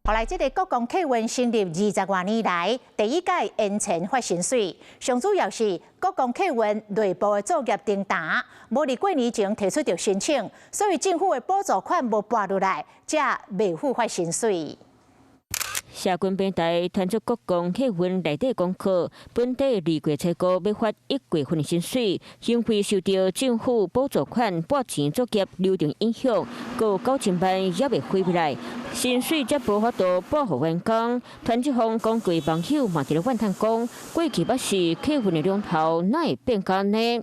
後來，這个國光客運成立20外年來，第一擺延前發薪水，上主要是國光客運內部的作業訂單，無佇過年前提出著申請，所以政府的補助款無撥落來，才袂赴發薪水。社群平台傳出國光客運內底公告，本底2月初五欲發一月份的薪水，因為受著政府補助款撥錢作業流程影響，閣有9000萬猶未匯入來，薪水才無法度撥予員工。團這封公告網友嘛佇咧怨嘆講，過去捌是客運的龍頭，哪會變按呢？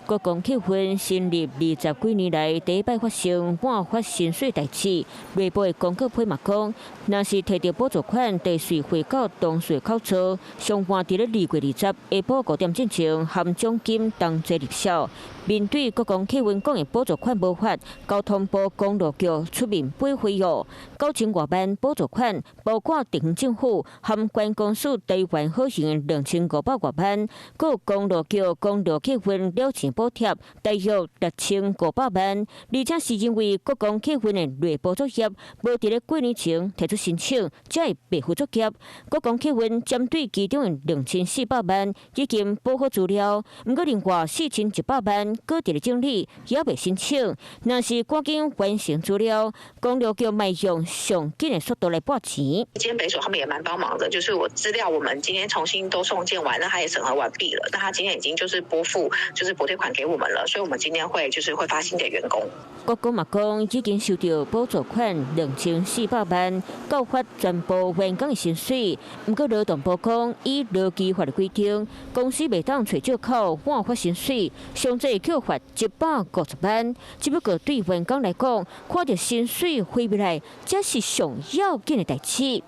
國光客運成立20幾年來，第一擺發生晚發薪水代誌。內部的公告批嘛講，若是提著補助款，得隨匯到同事口座，上晚佇咧2月20下晡5點進前，含獎金同齊入帳。面對國光客運講的補助款無發，交通部公路局出面補回哦，9000外萬補助款，包括地方政府含關公司台灣好行的2500外萬，閣有公路局公路客運了錢補貼，大約6500萬。而且是因為國光客運的內部作業無佇咧過年前提出申請，才會袂赴作業。國光客運針對其中的2400萬已經補好資料，毋過另外4100萬閣佇咧整理，猶未申請。若是趕緊完成資料，公路局會用上緊的速度來撥錢。今天北署他們也蠻幫忙的，就是我資料我們今天重新都送件完，那他也審核完畢了，那他今天已經就是撥付，就是補貼款給我們了，所以我們今天會就是會發薪給員工。國光嘛講，已經收著補助款2400萬，夠發全部員工的薪水。毋過勞動部講，依勞基法的規定，公司袂當揣藉口晚發薪水，上濟扣罰150萬。只不過對員工來講，看著薪水匯入來，才是上要緊的代誌。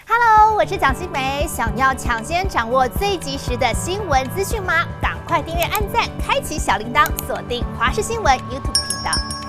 Hello，我是蔣新梅，想要搶先掌握最及時的新聞資訊嗎？趕快訂閱、按讚、開啟小鈴鐺，鎖定華視新聞 YouTube 頻道。